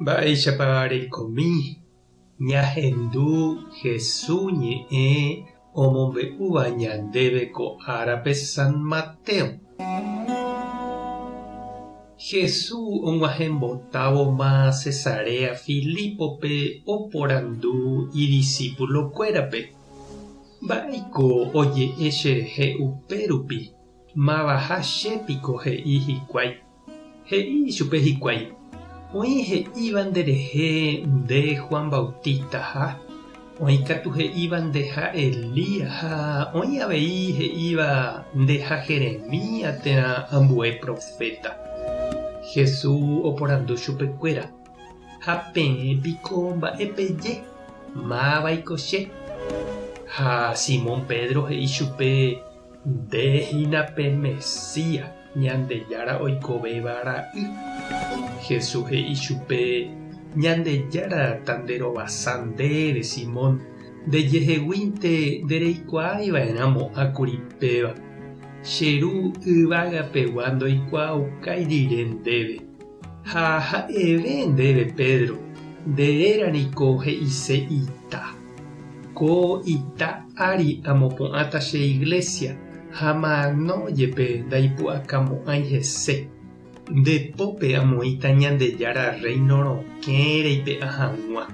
Mba'éichapa reikomi ñahendu Hesu ñe'ẽ omombe'úva ñandéve ko árape San Mateo? Hesu og̃uahẽmbotávoma Cesarea Filípope oporandu idisípulokuérape, Mba'éiko oje'e cherehe upérupi, mavaha che piko he'i hikuái? He'i ichupe hikuái, Oĩ he'íva nderehe nde Juan Bautistaha, oĩ katu he'íva ndeha Elías ha oĩ avei he'íva ndeha Jeremías térã ambue proféta. Jesús oporandu chupekuéra, Ha peẽ piko mba'e peje, mávaiko che? Ha Simón Pedro he'i chupe, Nde hína pe Mesías, Ñandejára oikovéva ra'y. Jesús he'i chupe, Ñandejára tanderovasa ndéve, Simón, ndejeheguínte ndereikuaái va'erã mo'ã kuri péva. Che Ru yvágapegua ndoikuaaukái rire ndéve. Ha ha'eve ndéve, Pedro, nde réra niko he'ise ita. Ko ita ári amopu'ãta che iglésia, ha mano jepe ndaipu'akamo'ãi hese. Nde pópe amoĩta Ñandejára Rréino rokẽ reipe'a hag̃ua.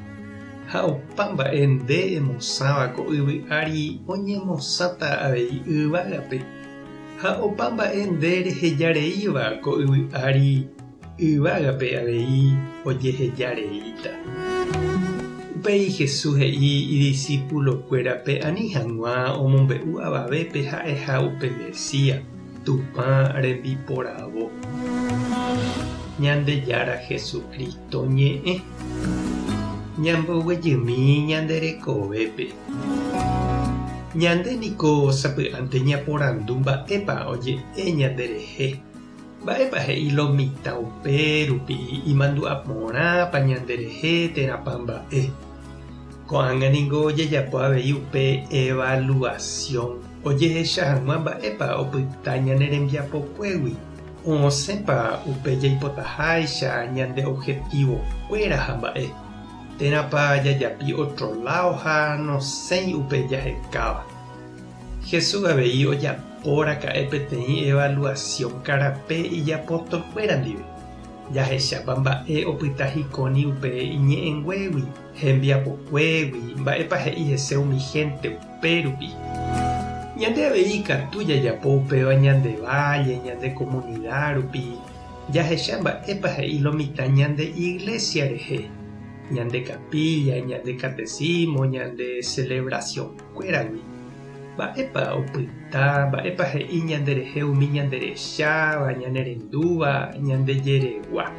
Ha opa mba'e nde emosãva ko yvy ári oñemosãta avei yvágape. Ha opa mba'e nde rehejareíva ko yvy ári yvágape avei ojehejareíta. Upéi Jesús he'i idisipulokuérape ani hag̃ua omombe'u avavépe ha'eha upe Mesías, Tupã rembiporavo. Ñandejára Jesucristo ñe'ẽ. Ñamboguejymi ñande rekovépe. Ñande niko sapy'ánte ñaporandu mba'épa oje'e ñanderehe. Mba'épa he'i lo mitã upérupi imandu'a porãpa ñanderehe térãpa mba'e? Ko'ág̃a ningo ojejapo avei upe evaluasión ojehecha hag̃ua mba'épa opyta ñane rembiapokuégui, osẽpa upe jaipotaháicha ñande objetivokuéra ha mba'e, térãpa jajapi ótro láo ha nosẽi upe jahekáva. Jesús avei ojapo raka'e peteĩ evaluasión karape ijapostolkuéra ndive. Jahechápa mba'e opyta hikóni upe iñe'ẽnguégui, hembiapokuégui, mba'épa he'i hese umi hénte upérupi. Ñande avei ikatu jajapo upéva ñande válle, ñande komunida rupi, jahecha mba'épa he'i lo mitã ñande iglésia rehe, ñande kapílla, ñande katesísmo, ñande selevrasión. Kuéragui. Mba'épa opyta, mba'épa he'i ñanderehe umi ñanderecháva, ñanerendúva, ñande jeregua.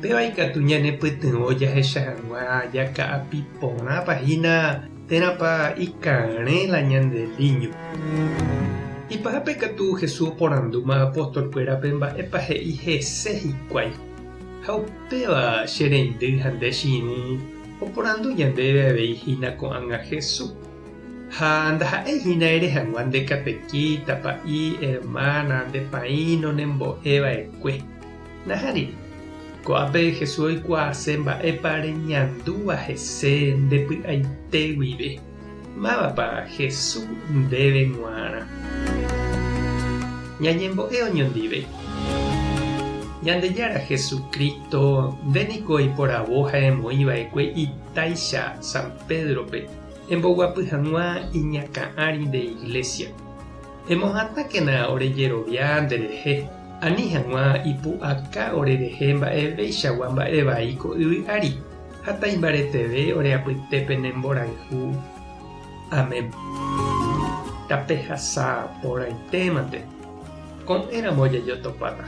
Péva ikatu ñanepytyvõ jahecha hag̃ua jaka'api porãpa hína térãpa ikarẽ la ñande líño. Ipahápe katu Jesús oporandúma apostolkuérape mba'épa he'i hese hikuái. Ha upéva che reindy ha nde che irũ Oporandu ñandéve avei hína ko'ág̃a Hesu. Ha ndaha'éi hína ere hag̃ua nde katekíta, pa'i, ermána, nde paíno nembo'e va'ekue. Nahániri. Ko'ápe Hesu oikuaase mba'épa reñandúva hese nde py'aite guive. Mávapa Hesu ndéve g̃uarã? Ñañembo'e oñondive. Ñandejára Jesucristo, nde niko eiporavo ha emoĩ va'ekue itáicha San Pédrope emboguapy hag̃ua iñakã ári nde Iglesia. Emohatãkena ore jerovia nderehe, ani hag̃ua ipu'aka orerehe mba'eveichagua mba'e vai ko yvy ári, ha taimbareteve ore apytépe ne mborayhu. Amén. Tapehasa porãitémante. Ko'ẽramo jajotopáta.